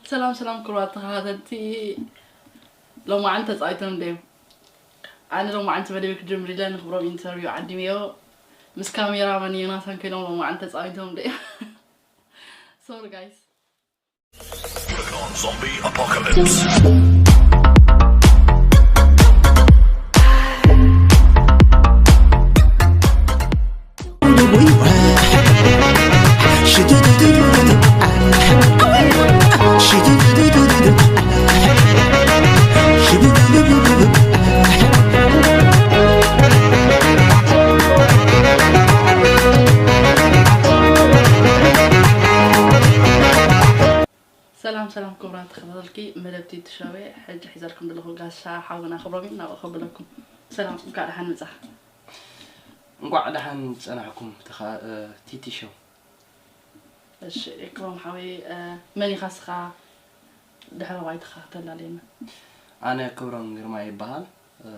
ሰላም ሰላም ክቡራት ተኸታተልቲ፣ ሎማዓንቲ ተጻዊቶም ድዮም? ኣነ ሎማዓንቲ መደበይ ክጅምር ኢለ ንክብሮም ኢንተርቪው ዓዲመዮ። ምስ ካሜራ ማን ዮናታን ኮይኖም ሎማዓንቲ ተጻዊቶም ድዮም? ሶሪ ጋይስ። Zombie Apocalypse. ሰላም ሰላም ክቡራት ተኸታተልቲ መደብ ቲቲ ሾው፣ ሕጂ ሒዘልኩም ዘለኹ ጋሻ ሓውና ክብሮም እዩ፣ ናብኡ ከብለኩም። ሰላም፣ እንኳዕ ደሓን መጻኻ። እንኳዕ ደሓን ጸናሕኩም ተኻ-፣ እ፣ ቲቲ ሾው። እሺ፣ ክብሮም ሓወይ፣ እ፣ መን ኢኻ እስኻ? ድሕረ ባይታኻ ከተላልየና። ኣነ ክብሮም ግርማ ይበሃል። እ፣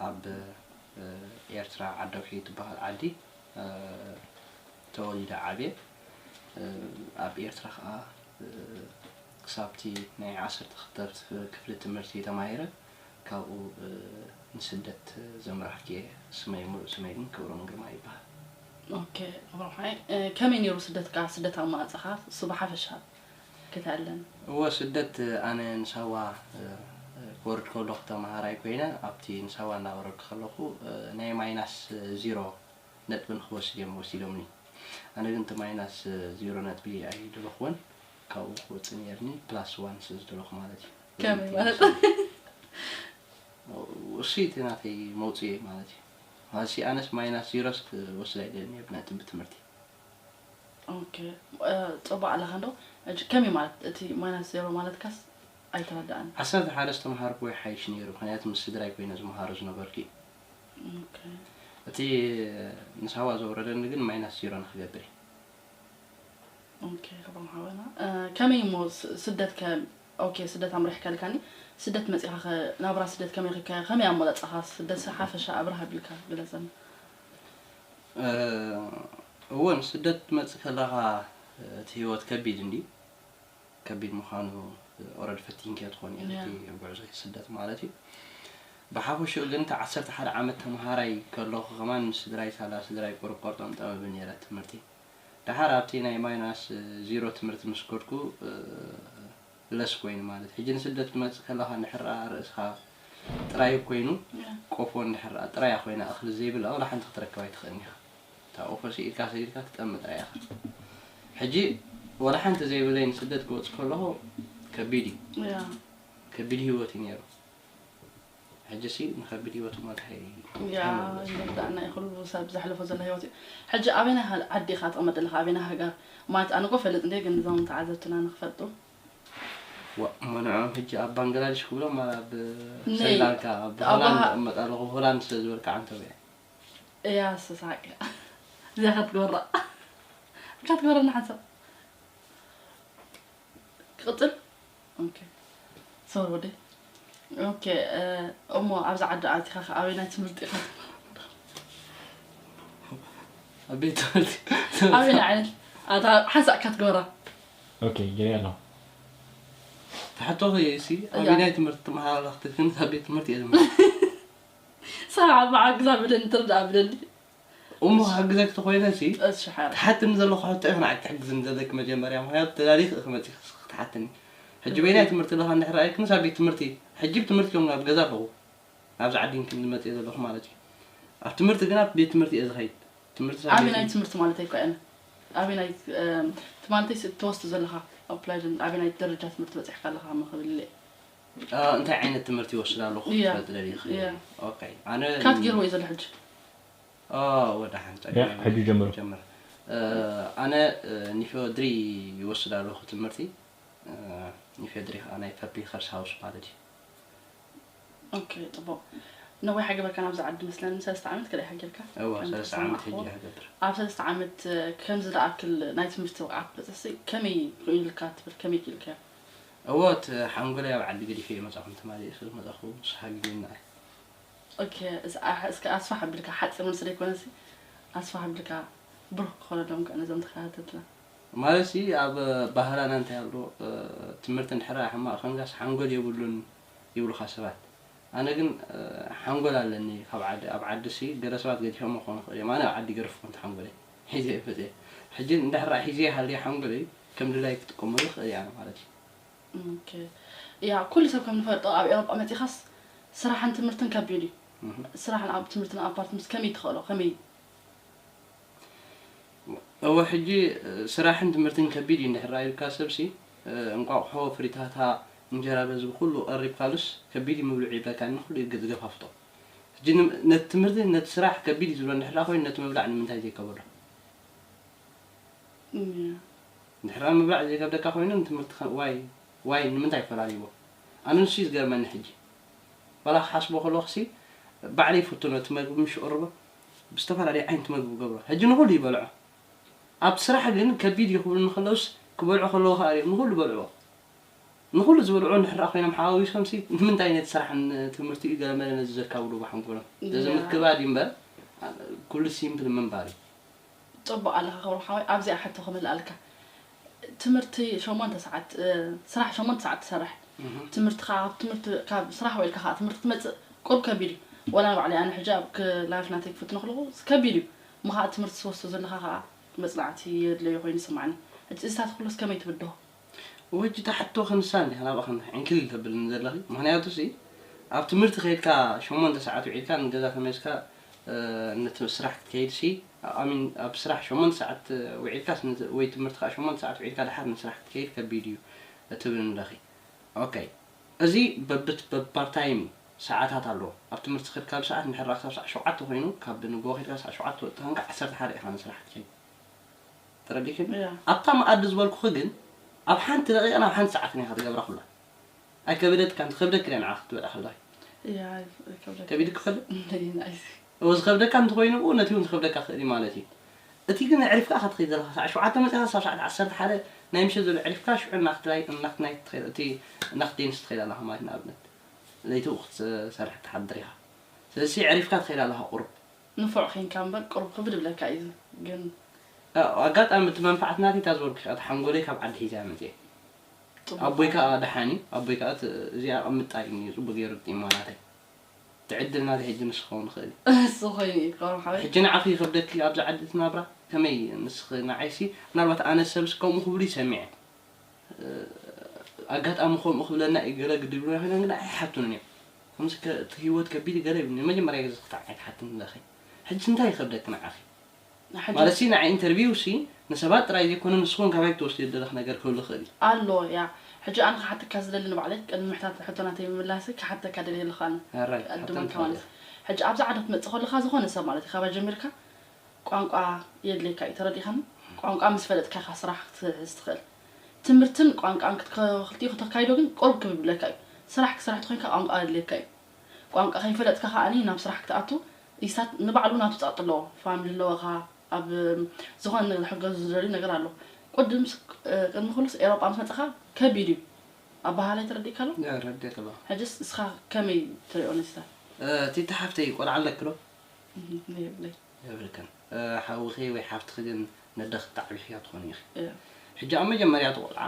ኣብ፣ እ፣ ኤርትራ ዓደውሒ ትበሃል ዓዲ፣ እ፣ ተወሊደ ዓብየ። እ፣ ኣብ ኤርትራ ከኣ፣ እ፣ ክሳብቲ ናይ ዓሰርተ ክልተ ክፍሊ ትምህርቲ ተማሂረ፣ ካብኡ፣ እ፣ ንስደት ዘምራሕኩ እየ። ስመይ፣ ሙሉእ ስመይ ግን ክብሮም ግርማ ይበሃል። ኦኬ፣ ክብሮም ሓይ፣ እ፣ ከመይ ነይሩ ስደትካ? ስደት ኣመጻጽኣኻ፣ እሱ ብሓፈሻ ክተዕልለና። እወ፣ ስደት፣ እ፣ ኣነ ንሳዋ፣ እ፣ እ፣ ክወርድ ከለኹ ተመሃራይ ኮይነ፣ ኣብቲ ንሳዋ እናወረድኩ ከለኹ፣ እ፣ ናይ ማይናስ፣ እ፣ ዜሮ ነጥቢ ንክወስድ እዮም ወሲዶምኒ። ኣነ ግን እቲ ማይናስ፣ እ፣ ዜሮ ነጥቢ ኣይደለኹዎን፣ ካብኡ ክወጽእ ነይርኒ፣ ፕላስ ዋን ስለ ዝደለኹ ማለት እዩ። ከመይ ማለት? እሱ እቲ ናተይ መውጽኢ ማለት እዩ። ማለትሲ ኣነስ ማይናስ ዜሮስ ክወስድ ኣይደልን እየ ብነጥቢ ትምህርቲ። ኦኬ፣ እ፣ ጽቡቕ ኣለኻ እንዶ። ሕጂ ከመይ ማለት እቲ ማይናስ ዜሮ ማለትካስ ኣይተረድኣን። ዓሰርተ ሓደ ዝተምሃርኩዎ ይሓይሽ ነይሩ፣ ምኽንያቱ ምስ ስድራይ ኮይነ ዝመሃሮ ዝነበርኩ እዩ። ኦኬ። እቲ ንሳዋ ዘውረደኒ ግን ማይናስ ዜሮ ንክገብር እዩ። ኦኬ፣ ክብሮም ሓወና፣ እ፣ ከመይ እሞ ስ-፣ ስደት ከ-፣ ኦኬ፣ ስደት ኣምሪሕካ ኢልካኒ፣ ስደት መጺኻ ኸ፣ ናብራ ስደት ከመይ ኸ-፣ ከመይ ኣመጻጽኣኻ? ስደት ሓፈሻ ኣብርሃ ቢልካ ግለጸልና። እ፣ እወ፣ ንስደት ትመጽእ ከለኻ፣ እ፣ እቲ ህይወት ከቢድ እንድዩ። ከቢድ ምዃኑ ኦረዲ ፈቲንክዮ ትኾን ኢኺ፣ ያ። እቲ ጉዕዞ ስደት ማለት እዩ። ብሓፈሽኡ ግን፣ እቲ ዓሰርተ ሓደ ዓመት ተምሃራይ ከለኹ ከማን፣ ምስ ስድራይ ሳላ ስድራይ ቁሩብ ቆርጦም ጠበብ ነይረ ትምህርቲ። ደሓር ኣብቲ ናይ ማይናስ ዜሮ ትምህርቲ ምስ ከድኩ፣ እ፣ ለስ ኮይኑ ማለት። ሕጂ ንስደት ትመጽእ ከለኻ፣ እንድሕር ደኣ ርእስኻ ጥራይ ኮይኑ፣ ያ። ቆፎ እንድሕር ደኣ ጥራያ ኮይና፣ እኽሊ ዘይብላ፣ ዋላ ሓንቲ ክትረክብ ኣይትኽእልን ኢኻ። እታ ቆፎ ስኢድካ ሰጊድካ ትጠምእ ጥራይ ኢኻ። ሕጂ ዋላ ሓንቲ ዘይብለይ ንስደት ክወጽእ ከለኹ ከቢድ እዩ። ያ። ከቢድ ህይወት እዩ ነይሩ። ሕጂ ሲ ንኸቢድ ህይወት እሞ እንታይ፣ ያ፣ እንታይ መግለጺ? ይርዳእና እዩ፣ ኩሉ ሰብ ዘሕልፎ ዘሎ ህይወት እዩ። ሕጂ ኣበየናይ ሃል-፣ ዓዲ ኢኻ ትቕመጥ ዘለኻ? ኣበየናይ ሃገር? ማለት ኣነ እኮ እፈልጥ እንደ፣ ግን እዞም ተዓዘብትና ንኽፈልጡ። ዋ፣ እሞ ንዕኦም ሕጂ ኣብ ባንግላዴሽ ክብሎም፣ ኣብ ነይ፣ ስሪላንካ፣ ኣብ ኣብ ሆላንድ ሃ-፣ እቕመጥ ኣለኹ፣ ሆላንድ ስለ ዝበልካ ዓንተው እየ። እያ፣ ስሳቅ እያ። እዚኣ ክትግበራ። ክትግበረና ሓንሳብ። ክቕጽል? ኦኬ። ሶሪ ወደይ። ኦኬ፣ እ፣ እሞ ኣብዛ ዓዲ ኣቲኻ ከ ኣበየናይ ትምህርቲ ኢኻ? ኣብ ቤት ትምህርቲ። ኣበየናይ ዓይነት? ኣታ ሓንሳእ ክትግበራ። ኦኬ፣ ገይረ ኣለኹ። ትሕቶኺ እሲ፣ እያ። ኣበየናይ ትምህርቲ ትመሃር ኣለኺ? ትክን ኣብ ቤት ትምህርቲ እየ ዝመሃር። ሰብዓ መዓግዛ ብለኒ፣ ትርዳእ ብለኒ። እሞ ክሕግዘኪ ተኾይነ ሲ፣ እሺ፣ ሓረ። ትሓትኒ ዘለኹ ሕቶ ኢኺ ንዓይ ክትሕግዝኒ ዘለኪ መጀመርያ፣ ምኽንያቱ ተዳሊኺ ኢኺ መፂኺ ክትሓትኒ። ሕጂ በይናይ ትምህርቲ ኣለኻ እንድሕር ረኣይክንስ ኣብ ቤት ትምህርቲ፣ ሕጂ ብትምህርቲ እዮም ኣብ ገዛ ኣለኹ። ኣብዚ ዓዲ ግን ዝመፅእ ዘለኹ ማለት እዩ። ኣብ ትምህርቲ ግን ኣብ ቤት ትምህርቲ እየ ዝኸይድ። ትምህርቲ ሳብ ቤት ኣበየናይ ትምህርቲ። ትምህርቲ ማለት ኣይኮነ? ኣበየናይ፣ እም፣ እቲ ማለተይ ስ-፣ ትወስድ ዘለኻ ኣፕላይድ ኣበየናይ ደረጃ ትምህርቲ በፂሕካ ኣለኻ እሞ ክብል እየ። አ፣ እንታይ ዓይነት ትምህርቲ ይወስድ ኣለኹ እያ። ክትፈልጢ ደሊኺ? እያ። ኦኬ። ኣነ ካትጌር ወይ ዘሎ ሕጂ? ኦ፣ ወደ ሓንቲ እያ፣ ቀዳማይ ሕጂ ጀምሩ። ጀምር። እ፣ ኣነ፣ እ፣ ኒፎድሪ ይወስድ ኣለኹ ትምህርቲ። እ፣ ኒፎድሪ ከዓ ናይ ፐብሊክ ሄልስ ሃውስ ማለት እዩ። ኦኬ፣ ጽቡቕ። ነዊሕ ኣይገበርካን ኣብዚ ዓዲ መስለኒ፣ ሰለስተ ዓመት ገለ ይሓ ጌርካ? እወ፣ ከም ሰለስተ ዓመት ዝሰማዕኩዎ። ሕጂ ይገብር። ኣብ ሰለስተ ዓመት፣ እ፣ ከምዚ ዝኣክል ናይ ትምህርቲ ብቕዓት ክትበጽሕሲ ከመይ ክኢልካ ትብል? ከመይ ክኢልካዮ? እወ፣ እቲ ሓንጎለይ ኣብ ዓዲ ገዲፈ እየ መጻኹ፣ እንተማሊኡ ስለ ዝመጻኹ ንሱ ሓጊዙኒ ንዓይ። ኦኬ፣ እስ-፣ ኣ-፣ እስከ ኣስፋሕ ኣቢልካ፣ ሓጺር መልሲ ዘይኮነሲ፣ ኣስፋሕ ኣቢልካ ብሩህ ክኾነሎም ከኣ ነዞም ተኸታተልትና። ማለት ሲ ኣብ ባህላና እንታይ ኣሎ፣ እ፣ ትምህርቲ እንድሕር ሕማቕ ኮንካስ ሓንጎል የብሉን ይብሉኻ ሰባት። ኣነ ግን፣ እ፣ ሓንጎል ኣለኒ። ካብ ዓዲ፣ ኣብ ዓዲ ሲ ገለ ሰባት ገዲፎም ክኾኑ ይኽእሉ እዮም። ኣነ ኣብ ዓዲ ገርፍ ኮንት ሓንጎለይ ሒዘ እየ መፅየ። ሕጂ እንድሕር ሒዘ ሃልየ ሓንጎለይ ከም ድላይ ክጥቀመሉ ይኽእል እየ ኣነ ማለት እዩ። ኦኬ። ያ፣ ኩሉ ሰብ ከም ንፈልጦ ኣብ ኤውሮጳ መጺኻስ ስራሕን ትምህርትን ከቢድ እዩ። እህ። ስራሕን ኣብ ትምህርትን ኣብ ፓርት ምስ ከመይ ትኽእሎ? ከመይ? እወ፣ ሕጂ ስራሕን ትምህርትን ከቢድ እዩ እንድሕር ኢልካ ሰብሲ፣ እንቋቑሖ፣ ፍሪታታ፣ እንጀራ በዚ ብኩሉ ቀሪብካሉስ ከቢድ እዩ ምብልዑ ይብለካ፣ ንኩሉ እዩ ዝገፋፍጦ። ሕጂ ን-፣ ነቲ ትምህርቲ ነቲ ስራሕ ከቢድ እዩ ዝብሎ እንድሕር ኮይኑ ነቲ ምብላዕ ንምንታይ ዘይከበዶ? እም፣ እንድሕር ምብላዕ ዘይከብደካ ኮይኑ ንትምህርቲ ከ-፣ ዋይ ዋይ ንምንታይ ይፈላልይዎ? ኣነ ንሱ እዩ ዝገርመኒ ሕጂ። ዋላ ክሓስቦ ከለኹሲ ባዕለይ ይፍትኖ፣ እቲ መግቢ ምሽ ቅርቦ ብዝተፈላለየ ዓይነት መግቢ ገብሮ። ሕጂ ንኹሉ ይበልዖ። ኣብ ስራሕ ግን ከቢድ እዩ ክብሉ እንከለውስ ክበልዑ ከለዉ ከዓ እዮም ንኹሉ በልዕዎ። ንኹሉ ዝበልዑ እንድሕር ኮይኖም ሓዋዊሶም ሲ ንምንታይ ነቲ ስራሕ ን-፣ ትምህርቲ እዩ ገለመለ ነዚ ዘካብዱ ብሓንጎሎም። እዚ ያ። ምክባድ እዩ እምበር ኩሉ ሲምፕል ምንባር እዩ። ጽቡቕ ኣለኻ ክብሮ ሓወይ። ኣብዚኣ ሕቶ ክምልኣልካ። ትምህርቲ ሸሞንተ ሰዓት፣ እ፣ ስራሕ ሸሞንተ ሰዓት ትሰርሕ። እህ። ትምህርቲ ካብ ትምህርቲ፣ ካብ ስራሕ ውዒልካ ከዓ ትምህርቲ ትመጽእ ቁሩብ ከቢድ እዩ። ወላ ንባዕለይ ኣነ ሕጂ ኣብ ክ-፣ ላይፍ ናተይ ክፍትኖ ከለኹ ከቢድ እዩ። እሞ ከዓ ትምህርቲ ትወስዶ ዘለኻ ከዓ መጽናዕቲ የድለዮ ኮይኑ ይስምዓኒ። ሕጂ እዚታት ኩሉስ ከመይ ትብድሆ? ወጂ ተሓቶ ክንሳ እንዲኻ ናብኣ ክንሳ ዕንክሊል ተብልኒ ዘለኺ። ምኽንያቱ ሲ ኣብ ትምህርቲ ከይድካ ሸሞንተ ሰዓት ውዒልካ ንገዛ ተመልስካ፣ እ፣ ነቲ ስራሕ ክትከይድ ሲ፣ ኣሚን ኣብ ስራሕ ሸሞንተ ሰዓት ውዒልካ ስ-፣ ወይ ትምህርቲ ከዓ ሸሞንተ ሰዓት ውዒልካ ድሓር ንስራሕ ክትከይድ ከቢድ እዩ ትብል ኣለኺ። ኦኬ። እዚ በብት-፣ በብፓርታይም ሰዓታት ኣለዎ። ኣብ ትምህርቲ ከድካሉ ሰዓት እንድሕር ክሳብ ሰዓት ሸውዓተ ኮይኑ፣ ካብ ንግሆ ከድካ ሰዓት ሸውዓተ ወጥተኻ ዓሰርተ ሓደ ኢኻ ንስራሕ ክትከይድ። ተረዲእክኒ? ያ። ኣብታ መኣዲ ዝበልኩኺ ግን ኣብ ሓንቲ ደቂቕን ኣብ ሓንቲ ሰዓትን ኢኻ ትገብራ ኩላ። ኣይከበደትካን፣ ትኸብደኪ ድያ ንዓኺ ክትበልዓ ከለኺ? ያ፣ ይከብደካ። ከቢድኪ ይፈልጥ? እንደ-፣ ናይ-፣ እዎ ዝኸብደካ እንተኾይኑ ብኡ ነቲ እውን ዝኸብደካ ክእል እዩ ማለት እዩ። እቲ ግን ኣዕሪፍካ ኢኻ ትኸይድ ዘለኻ። ሰዓት ሸውዓተ መጺኻ ክሳብ ሰዓት ዓሰርተ ሓደ ናይ ምሸት ዘሎ ኣዕሪፍካ ሽዑ እናክትላይ-፣ እናክትናይ ትኸይድ፣ እቲ እናክትደንስ ትኸይድ ኣለኻ ማለት ንኣብነት። ለይቲ ብኡ ክትሰርሕ ትሓድር ኢኻ። ስለዚ ኣዕሪፍካ ትኸይድ ኣለኻ ቁሩብ። ንፉዕ ኬንካ እምበር ቁሩብ ክብድ ይብለካ እዩ ግን ኣዎ፣ ኣጋጣሚ እቲ መንፍዓት ናተይ እታ ዝበልኩ እያ፣ እቲ ሓንጎለይ ካብ ዓዲ ሒዘ እያ መፅየ። ጽቡቕ። ኣቦይ ከዓ ደሓን እዩ፣ ኣቦይ ከዓ እቲ-፣ እዚኣ ኣቐምጣ ኢሉኒ እዩ፣ ጽቡቕ ገይሩ ግጢምዋ ናተይ። እቲ ዕድል ናተይ ሕጂ ንሱ ክኸውን ይኽእል እዩ። እሱ ኮይኑ እዩ ክኸውን ሓወይ። ሕጂ ንዓኺ ይኸብደኪ ኣብዚ ዓዲ እቲ ናብራ? ከመይ ንስኺ ንዓይሲ ምናልባት ኣነ ሰብሲ ከምኡ ክብሉ ይሰሚዐ። ኣጋጣሚ ከምኡ ክብለና እዩ ገለ ግዲ ይብሉና ኮይኖም ግን ኣይሓቱንን እዮም። ከምዚ ከ-፣ እቲ ህይወት ከቢድ ገለ ይብሉኒ። መጀመርያ ግዜ ክታዕ ኣይትሓትን ኣለኺ። ሕጂ እንታይ ይኸብደኪ ንዓኺ? ሕጂ ማለት ሲ ንዓይ ኢንተርቪው ሲ ንሰባት ጥራይ ዘይኮነ ንስኹም ካባይ ክትወስድዮ ዝደለኺ ነገር ክህሉ ይኽእል እዩ። ኣሎ ያ። ሕጂ ኣነ ክሓተካ ዝደሊ ንባዕለይ ቅድሚ ምሕታት ሕቶ ናተይ ምምላስ ክሓተካ ደልየ ኣለኹ ኣነ። ኣራይ፣ ክዕድመካ ሓተኒ ማለት እዩ። ሕጂ ኣብዛ ዓዲ ክትመጽእ ከለኻ ዝኾነ ሰብ ማለት እዩ ካባይ ጀሚርካ ቋንቋ የድልየካ እዩ፣ ተረዲእካኒ? ቋንቋ ምስ ፈለጥካ ኢኻ ስራሕ ክትሕዝ ትኽእል። ትምህርትን ቋንቋን ክልቲኡ ክተካይዶ ግን ቁሩብ ክብድ ይብለካ እዩ። ስራሕ ክትሰርሕ ተኾይንካ ቋንቋ የድልየካ እዩ። ቋንቋ ከይፈለጥካ ከኣ ናብ ስራሕ ክትኣቱ ኢሳት ንባዕሉ ናቱ ጸቕጢ ኣለዎ። ፋሚሊ ኣለወኻ፣ ኣብ ዝኾነ ነገር ክሕገዙ ዝደልዩ ነገር ኣሎ። ቅድም ቅድሚ ኩሉስ ኤውሮጳ ምስ መጻኻ ከቢድ እዩ። ኣበሃህላይ ተረዲእካ ኣሎ? ያ፣ ረዲእካ ኣለኹ። ሕጅስ እስኻ ከመይ ትሪኦ ነዚ? እ፣ ቲቲ ሓፍተይ ቆልዓ ኣለኪ ዶ? እህ፣ የብለይ። የብልክን። እ፣ ሓውኺ ወይ ሓፍትኺ ግን ነደኺ ተዓቢኽያ ትኾኒ ኢኺ። እያ። ሕጂ ኣብ መጀመርያ እቲ ቆልዓ፣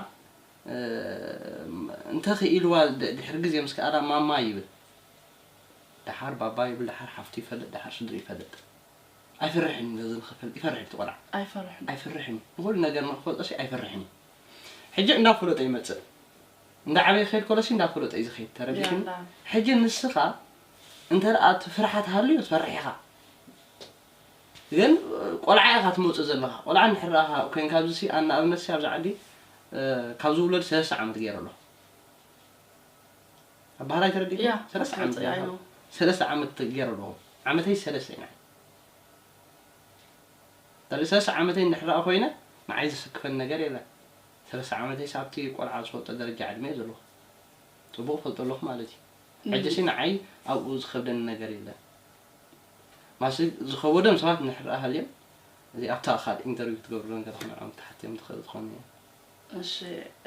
እ፣ እንተ ኽኢልዋ ድ-፣ ድሕሪ ግዜ ምስ ከኣላ ማማ ይብል። ደሓር ባባ ይብል፣ ደሓር ሓፍቱ ይፈልጥ፣ ደሓር ስድሪ ይፈልጥ። ኣይፈርሕን እዩ ነዚ ንኽፈልጥ፣ ይፈርሕ እቲ ቆልዓ። ኣይፈርሕን። ኣይፈርሕን እዩ። ንኹሉ ነገር ንኽፈልጦ ሲ ኣይፈርሕን እዩ። ሕጂ እንዳፈለጦ ይመጽእ። እንዳዓበየ ክኸይድ ከሎ ሲ እንዳፈለጦ እዩ ዝኸይድ። ተረዲእክኒ? ያላ። ሕጂ ንስኻ እንተ ደኣ እቲ ፍርሓት ሃልዩ ትፈርሕ ኢኻ። ግን ቆልዓ ኢኻ ትመጽእ ዘለኻ። ቆልዓ እንድሕር ደኣ ኮይንካ ኣብዚ ሲ፣ ኣነ ንኣብነት ሲ ኣብዚ ዓዲ፣ እ፣ ካብ ዝውለድ ሰለስተ ዓመት ገይረ ኣለኹ። ኣበሃላይ ተረዲእክኒ? ያ፣ ሰለስተ ዓመት ኣፍልጦ፣ ገይረ I ኣለኹ። Know። ሰለስተ ዓመት ገይረ ኣለኹ። ዓመተይ ሰለስተ ኢና። ድሕሪ ሰለስተ ዓመተይ እንድሕር ደኣ ኮይነ ንዓይ ዘሰክፈኒ ነገር የለን። ሰለስተ ዓመተይ ሲ ኣብቲ ቆልዓ ዝፈልጦ ደረጃ ዕድመ እየ ዘለኹ። ጽቡቕ እፈልጦ ኣለኹ ማለት እዩ። ሕጂ ሲ ንዓይ ኣብኡ ዝኸብደኒ ነገር የለን። ማሲ ዝኸበዶም ሰባት እንድሕር ደኣ ሃልዮም፣ እዚ ኣብታ ካልእ ኢንተርቪው ክትገብርሎም ዘለኹም ንዕኦም ክትሓትዮም ትኽእል ትኾኑ እዮም። እሺ፣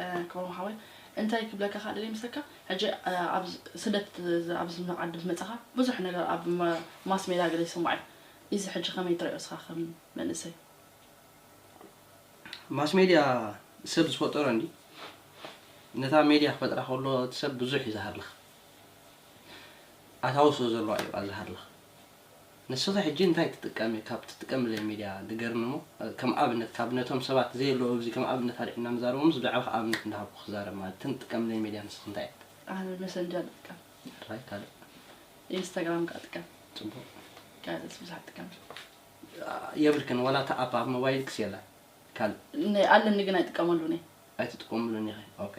እ፣ ክብሮም ሓወይ፣ እንታይ ክብለካ ክኣል እየ መስለካ? ሕጂ፣ እ፣ ኣብ ዝ-፣ ስደት፣ ዝ-፣ ኣብዚ ዓዲ ምስ መጻኻ ብዙሕ ነገር ኣብ መ-፣ ማስ ሜድያ ገለ ይስማዕ እዩ። እዚ ሕጂ ከመይ ትሪኦ እስኻ ከም መንእሰይ? ማስ ሜድያ ሰብ ዝፈጠሮ እንዲ ነታ ሜድያ ክፈጥራ ከሎ እቲ ሰብ ብዙሕ እዩ ዝሃርልኽ። ኣታዊ ስለ ዘለዋ እዩ ዝሃርልኽ። ንስኺ ሕጂ እንታይ ትጥቀሚ? ካብ ትጥቀምለይ ሜድያ ንገርኒ እሞ፣ ከም ኣብነት ካብ ነቶም ሰባት ዘየለዉ ኣብዚ ከም ኣብነት ኣልዒልና ንዛረቦም፣ ብዛዕባ ኣብነት እንዳሃብኩ ክዛረብ ማለት። እተን ትጥቀምለይ ሜድያ ንስኺ እንታይ እየን? ኣነ መሰንጀር እጥቀም። ራይ ካልእ? ኢንስታግራም ከኣ እጥቀም። ጽቡቕ። ካልእስ ብዙሕ እጥቀም። የብልክን ዋላ እታ ኣፕ ኣብ ሞባይልክስ የላ? ካልእ? ነ-፣ ኣለኒ ግን ኣይጥቀመሉን እየ። ኣይትጥቀምሉን ኢኺ። ኦኬ።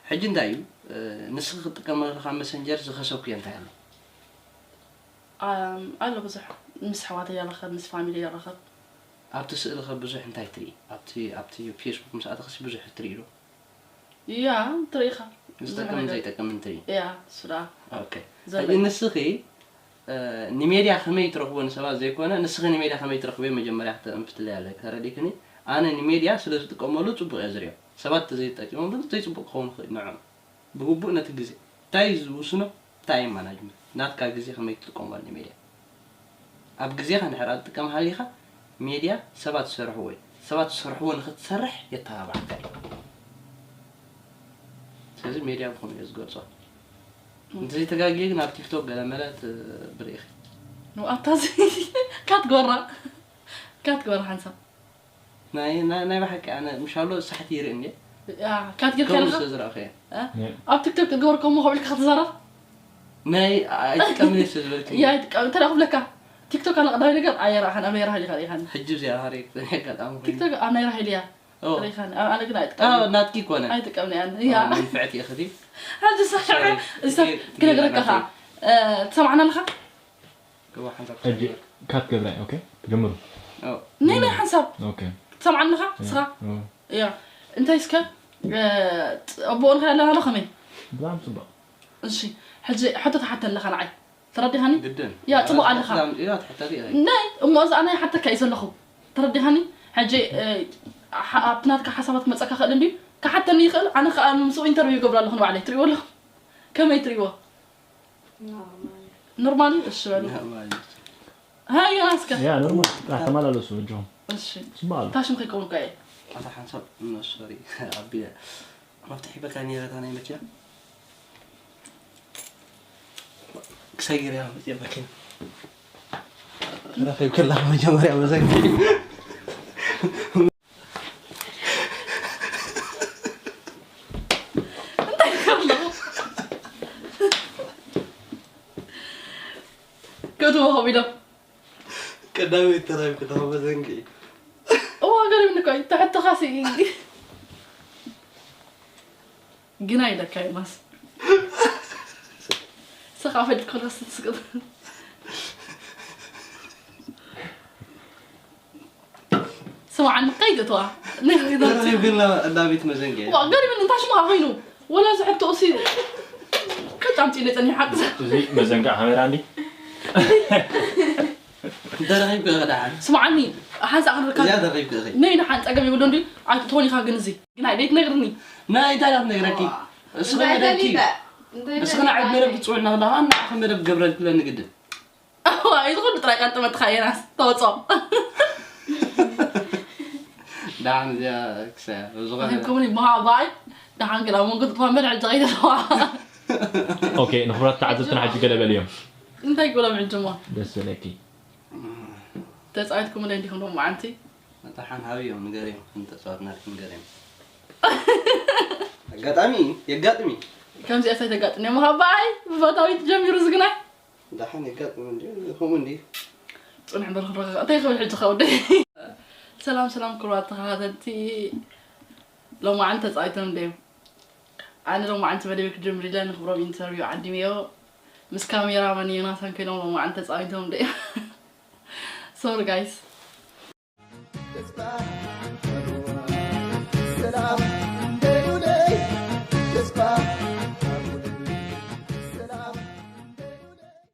ሕጂ እንታይ እዩ፣ እ፣ ንስኺ ክትጥቀመሉ ካብ መሰንጀር ዝኸሰብክዮ እንታይ ኣሎ? ኣም፣ ኣሎ ብዙሕ። ምስ ኣሕዋተይ ይራኸብ፣ ምስ ፋሚሊ ይራኸብ። ኣብቲ ስእሊ ከ ብዙሕ እንታይ ትርኢ? ኣብቲ፣ ኣብቲ ፌስቡክ ምስ ኣተኽሲ ብዙሕ ትርኢ ዶ? ያ፣ ትርኢ ኢኻ። ብዙሕ ዝጠቅምን ነገር። ዘይጠቅምን ትርኢ? ያ፣ እሱ ደኣ ኦኬ። ዘለኒ። ሕጂ ንስኺ፣ እ፣ ንሜድያ ከመይ ትረኽቦ ንሰባት ዘይኮነ፣ ንስኺ ንሜድያ ከመይ ትረኽብዮ መጀመርያ ክተ-፣ ክተንፍትለይ ኣለኪ። ተረዲእክኒ? ኣነ ንሜድያ ስለ ዝጥቀመሉ ጽቡቕ እየ ዝርእዮ። ሰባት ተዘይተጠቂሞም ግን ዘይጽቡቕ ክኸውን ይኽእል ንዕኦም። ብግቡእ ነቲ ግዜ እንታይ እዩ ዝውስኖ? ታይም ማናጅመንት። ናትካ ግዜ ከመይ ትጥቀመሉ ንሜድያ? ኣብ ግዜኻ እንድሕር ትጥቀም ሃሊኻ፣ ሜድያ ሰባት ዝሰርሕዎ እዩ። ሰባት ዝሰርሕዎ ንኽትሰርሕ የተባብዓካ እዩ። ስለዚ ሜድያ ብኸምኡ እየ ዝገልጾ። እንተዘይተጋግየ ግን ኣብ ቲክቶክ ገለ መለ ትብርኢ ኢኺ። ንኣታ እዚ ካትጎራ፣ ካትጎራ ሓንሳብ። ናይ፣ ናይ፣ ናይ ብሓቂ ኣነ ምሻሎ ሳሕቲ ይርኢ እንዴ? ያ፣ ካትገር ከምኡ ከለኻ? ስለ ዝረኣኹ እየ። እ? ያ። ኣብ ቲክቶክ ትገብር ከምኡ ከብልካ ክትዛረብ? ናይ ኣይጥቀምን እየ ስለ ዝበልክኒ። ያ፣ ኣይጥቀም-፣ እንታይ ደኣ ክብለካ? ቲክቶክ ኣነ ቀዳማይ ነገር ኣይረኣኻን፣ ኣብ ናይ ራሄል ኢኻ ርኢኻኒ። ሕጂ እዚኣ ሃሪክ ኣጋጣሚ ኮይኑ። ቲክቶክ ኣብ ናይ ራሄል እያ ኦ። ርኢኻኒ። ኣብ ኣነ ግን ኣይጥቀምን። ኦ፣ ናትኪ ኮነ። ኣይጥቀምን እየ ኣነ። ኦ፣ ያ። መንፍዕቲ ኢኺ። ሕጂ ሳሕ-፣ ሶሪ። እዚ ሰብ ትግርኛ ክነግረካ ናተይ። ኸኣ። እ፣ ትሰምዓና ኣለኻ? ግባ ሓንሳብ ሕጂ ትሰምዕ። ካት ገብራይ፣ ኦኬ፣ ትጀምሩ። ኦ። ናይ ናይ ሓንሳብ ኦኬ። ትሰምዓኒ ኢኻ? ያ። ስኻ? ኦ። ያ። እንታይ እስከ፣ እ፣ ፅ-፣ ኣቦኡ ንኽእል ኣለና ዶ ከመይ? ብጣዕሚ ጽቡቕ። እሺ፣ ሕጂ ሕቶ ትሓተኒ ኣለኻ ንዓይ። ተረዲኻኒ? ግድን። ያ፣ ጽቡቕ ያ፣ ኣለኻ። ትሕተታ-፣ ያ፣ ትሕተቲ ኢኺ። ናይ፣ እሞ እዚ ኣነ ይሓተካ እዩ ዘለኹ። ተረዲኻኒ? ሕጂ፣ እ፣ ሓ-፣ ኣብቲ ናትካ ሓሳባት ክመጸካ ክእል እንድዩ። ክሓተኒ ይኽእል፣ ኣነ ከኣ ምስኡ ኢንተርቪው ይገብር ኣለኹ ንባዕለይ። ትርእይዎ ኣለኹም? ከመይ ትርእይዎ? ኖርማል። ኖርማል እዩ? እሺ በሉ። ኖርማል እዩ። ሃይ፣ ዮናስ ከ? ያ፣ ኖርማል። ጥራሕ ተመላለሱ፣ እጆም። እሺ። ጽቡቕ ኣሎ። ታሽም ከይከውን እኮ እየ። ኣታ ሓንሳብ፣ ኖ፣ ሶሪ፣ ኣቢለ። መፍትሒ በካ ነይረ፣ እታ ናይ መኪና። ክሰይር እያ፣ መኪና። ረኺብ ከለኻ መጀመርያ መዘንጊ። እንታይ ትገብር ኣለኹ? ከእትዎ ከቢዶም። ቀዳመይቲ ተራኺብኪ ተኸበ ዘንጊ። እዋ፣ ገሪምኒ እኮ እዩ። ትሕትኻ ሲ-፣ ግና ኢለካ እዩ ማስ። ስኻ ፈሊጥካ ዶ ክትስቅጥ? ስምዓኒ፣ ከይትእትዋ። ንኽይትእትዋ። ተረኺብክላ እንዳ ቤት መዘንግዒ። ዋ፣ ገሪምኒ፣ እንታይ ሽምኻ ኮይኑ? ወላ እዚ ሕቶኡሲ ከጫምጪ ኢለ ጸኒሐ ሓቂ። እዚ መዘንግዒ ካሜራ እንዲ? እንተ ረኺብኪ ኸ ደሓን? ስምዓኒ፣ ሓንሳእ ክንርካ። እዚኣ ተረኺብኪ ኸ? ነይ ደሓን፣ ጸገም የብሉን ድዩ? ኣይትእትዎን ኢኻ ግን እዚ። ግን ኣይ፣ ደይትነግርኒ። ናይ እንታይ እያ ትነግረኪ? ዋ። እስኺ እንታይ መደብኪ። ደሊበ? እንታይ እስኺ ንዓይ ደሊበ? መደብ ትጽውዕና ከለኻ ንዓኺ መደብ ገብረልኪ ኣለኒ ግድን። እዋ፣ እዚ ኩሉ ጥራይ ቀንጥመትኻ እየናስ ተወጾ። ደሓን እዚኣ ክሳያ፣ ብዝኾነ። ረኺብኩምኒ፣ ብሃ-፣ ብኣይ፣ ደሓን ግን ኣብ መንጎ ትጥፋ እምበር ሕጂ ከይተተዋ። ኦኬ፣ ንኽቡራት ተዓዘብትና ሕጂ ገለ በልዮም። እንታይ ክብሎም ሕጂ እሞ? ደስ በለኪ። ተጻዊትኩምለይ እንዲኹም ሎማዓንቲ? ደሓን ሃብዮም፣ ንገርዮም፣ እንተጻወትናልኩም ንገርዮም። ኣጋጣሚ፣ የጋጥሚ። ከምዚኣስ ኣይተጋጥም እሞ፣ ብኣይ፣ ብፈታዊት ጀሚሩ ዝግናይ። ደሓን የጋጥም እንድዩ፣ ከምኡ እንድዩ። ጽንሕ በል ክንረኸ-፣ እንታይ ክብል ሕጂ ከ ወደይ? ሰላም፣ ሰላም ክቡራት ተኸታተልቲ፣ ሎማዓንቲ ተጻዊቶም ድዮም? ኣነ ሎማዓንቲ መደበይ ክጅምር ኢለ ንኽብሮም ኢንተርቪው ዓዲመዮ። ምስ ካሜራማን ዮናታን ኮይኖም ሎማዓንቲ ተጻዊቶም ድዮም? ሶሪ ጋይስ።